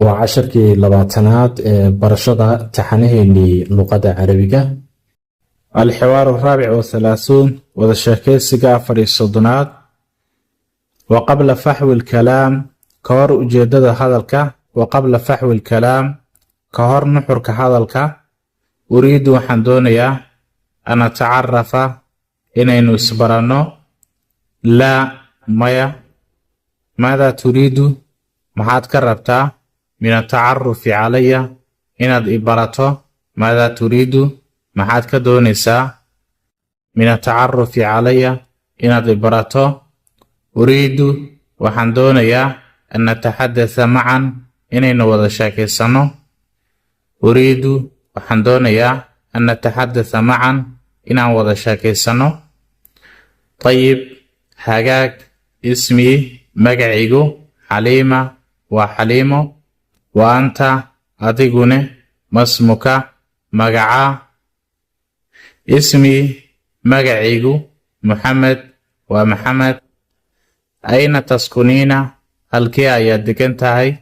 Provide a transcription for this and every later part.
Waa casharkii 20aad ee barashada taxanaheenii luqadda Carabiga. الحوار الرابع والثلاثون, wada sheekaysiga 34aad. وقبل فحوى الكلام, ka hor ujeedada hadalka. وقبل فحوى الكلام, ka hor nuxurka hadalka. أريد, waxaan doonayaa, أن نتعرف, inaynu isbaranno. لا, maya. ماذا تريد, maxaad ka rabtaa, من التعرف علي, inaad i barato? ماذا تريد, maxaad ka doonaysaa, من التعرف علي, inaad i barato? أريد, waxaan doonayaa, أن نتحدث معا, inaynu wada sheekaysanno. أريد, waxaan doonayaa, أن نتحدث معا, inaan wada sheekaysanno. طيب, hagaag. اسمي, magacaygu, Xaliima, waa Xaliimo. وأنت, adigune, ما اسمك, magacaa? اسمي, magacaygu, Muxamed, waa Maxamed. أين تسكنين, halkee ayaad degan tahay?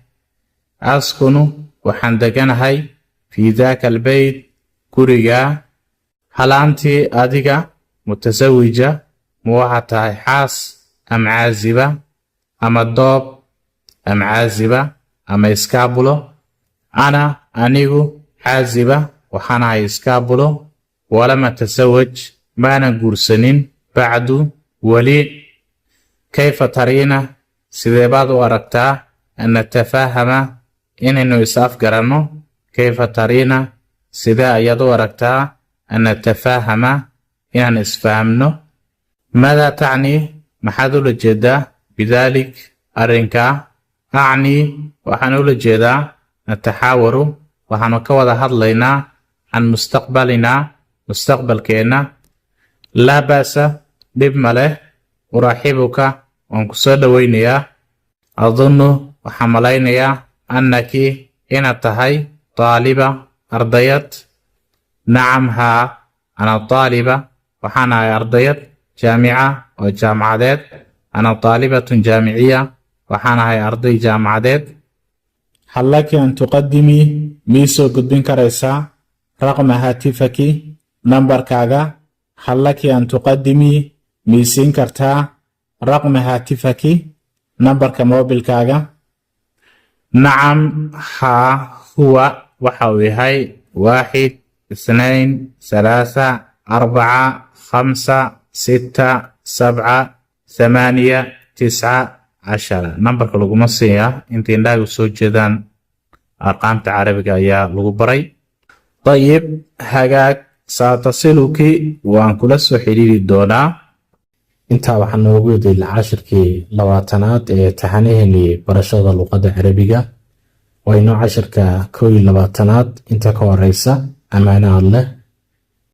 أسكن, waxaan deganahay, في ذاك البيت, gurigaa. هل أنت, adiga, متزوجة, ma waxaad tahay xaas, أم عازبة, ama doob, أم عازبة, ama iskaabulo? أنا, anigu, عازبة, waxaan ahay iskaabulo. ولم أتزوج, maanan guursanin, بعد, weli. كيف ترين, sidee baad u aragtaa, أن نتفاهم, inaynu is afgaranno? كيف ترين, sidee ayaad u aragtaa, أن نتفاهم, inaan isfahamno? ماذا تعني, maxaad ula jeedaa, بذلك, arrinkaa? أعني, waxaan ula jeedaa, نتحاور, waxaanu ka wada hadlaynaa, عن مستقبلنا, mustaqbalkeenna. لا بأس, dhib ma leh. أرحبك, waan ku soo dhoweynayaa. أظن, waxaan malaynayaa, أنك, inaad tahay, طالبة, ardayad. نعم, haa, أنا طالبة, waxaan ahay ardayad, جامعة, oo jaamacadeed. أنا طالبة جامعية, waxaan ahay arday jaamacadeed. هل لك أن تقدمي, mii soo gudbin karaysaa, رقم هاتفك, nambarkaaga? هل لك أن تقدمي, mii siin kartaa, رقم هاتفك, nambarka moobilkaaga? نعم, haa, هو, waxa uu yahay, 1 2 3 4 5 6 7 8 9 10. Nambarka laguma siiyaa inta indhahaagu soo jeedaan, arqaamta Carabiga ayaa lagu baray. طيب, hagaag. سأتصلك, waan kula soo xiriiri doonaa. Intaa waxaa noogu idil cashirkii 20aad ee taxanaheenii barashada luqadda Carabiga. Waa inoo cashirka 21aad. Inta ka horeysa, ammaano Alleh.